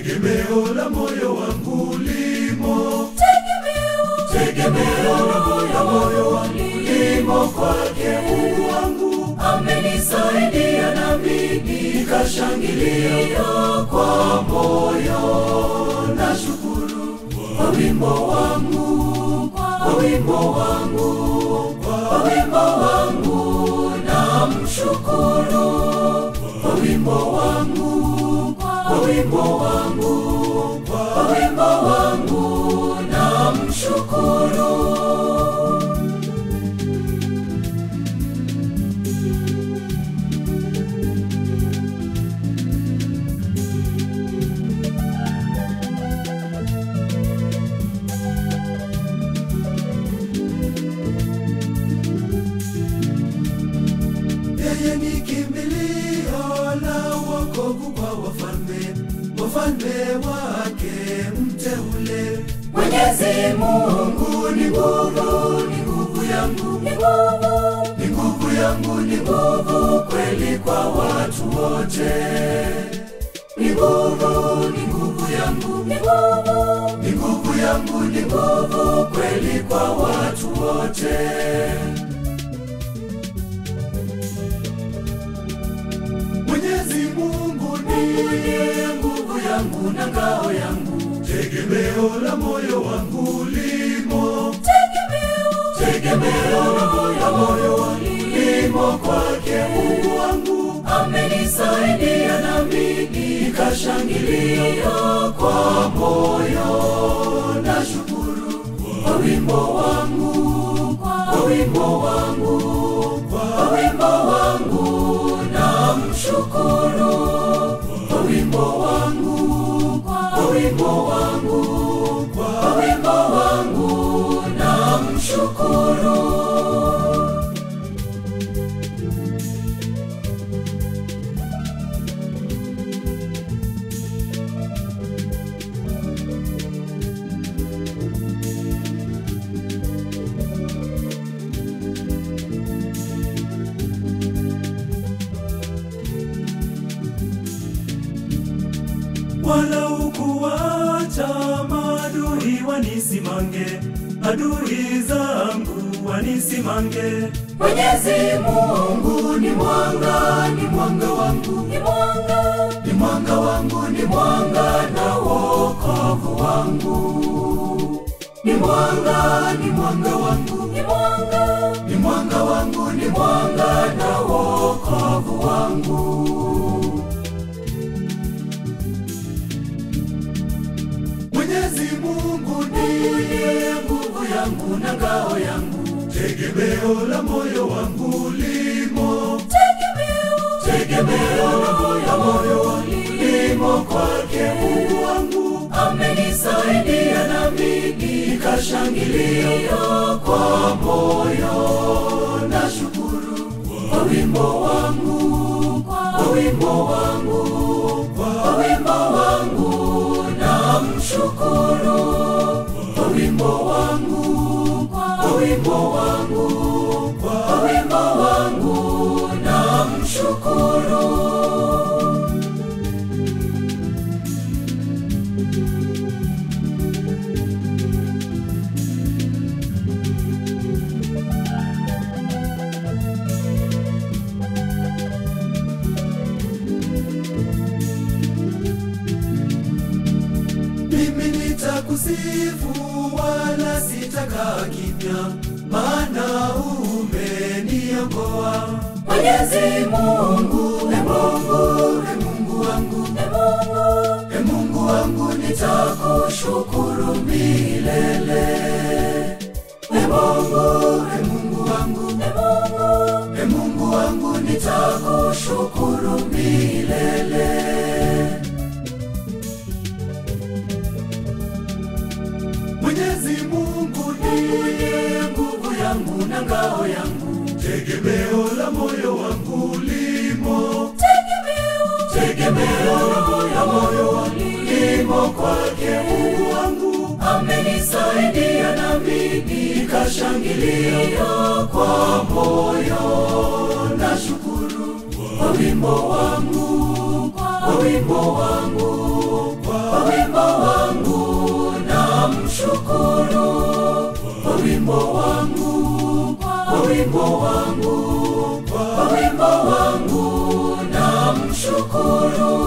Tegemeo la moyo wangu limo, tegemeo la moyo wangu limo kwake Mungu wangu. Amenisaidia nami nikashangilia kwa moyo. Nashukuru kwa wimbo wangu, kwa wimbo wangu, kwa wimbo wangu namshukuru. Kwa wimbo wangu, kwa wimbo wangu, kwa wimbo wangu namshukuru. Yeye ni kimbilio la wokovu kwa wafalme, wafalme wake mteule. Mwenyezi Mungu ni nguvu, ni nguvu yangu, ni nguvu, ni nguvu yangu, ni nguvu kweli kwa watu wote. Ni nguvu, ni nguvu yangu, ni nguvu, ni nguvu yangu, ni nguvu kweli kwa watu wote. Mwenyezi Mungu ndiye nguvu yangu na ngao yangu, tegemeo la moyo wangu limo, tegemeo la moyo wangu limo kwake Mungu wangu. Amenisaidia nami nikashangilia kwa moyo. Nashukuru kwa wimbo wangu, kwa wimbo wangu, kwa wimbo wangu namshukuru. Kwa wimbo wangu, kwa wimbo wangu, kwa wimbo wangu namshukuru. Wala ukuacha maadui wanisimange, adui zangu wanisimange. Mwenyezi Mungu ni mwanga, ni mwanga wangu, ni mwanga, ni mwanga wangu, ni mwanga na wokovu wangu. Ni mwanga, ni mwanga wangu, ni mwanga, ni mwanga wangu, ni mwanga na wokovu wangu. Mwenyezi Mungu ndiye nguvu yangu na ngao yangu, tegemeo la moyo wangu limo, tegemeo la moyo wangu limo kwake Mungu wangu. Amenisaidia nami nikashangilia kwa moyo. Nashukuru kwa wimbo wangu, kwa wimbo wangu, kwa wimbo wangu namshukuru. Kwa wimbo wangu, kwa wimbo wangu, kwa wimbo wangu namshukuru. Mimi nitakusifu wala sitakaa kimya, maana umeniokoa. Mwenyezi Mungu, e Mungu, e Mungu wangu, e Mungu, e Mungu wangu, nitakushukuru milele. E Mungu, e Mungu wangu, e Mungu, e Mungu wangu, nitakushukuru milele. Mwenyezi Mungu ndiye nguvu yangu na ngao yangu, tegemeo la moyo wangu limo, tegemeo la moyo wangu limo kwake Mungu wangu. Amenisaidia nami nikashangilia kwa moyo. Nashukuru kwa wimbo wangu, kwa wimbo wangu, kwa wangu, kwa wimbo wangu namshukuru.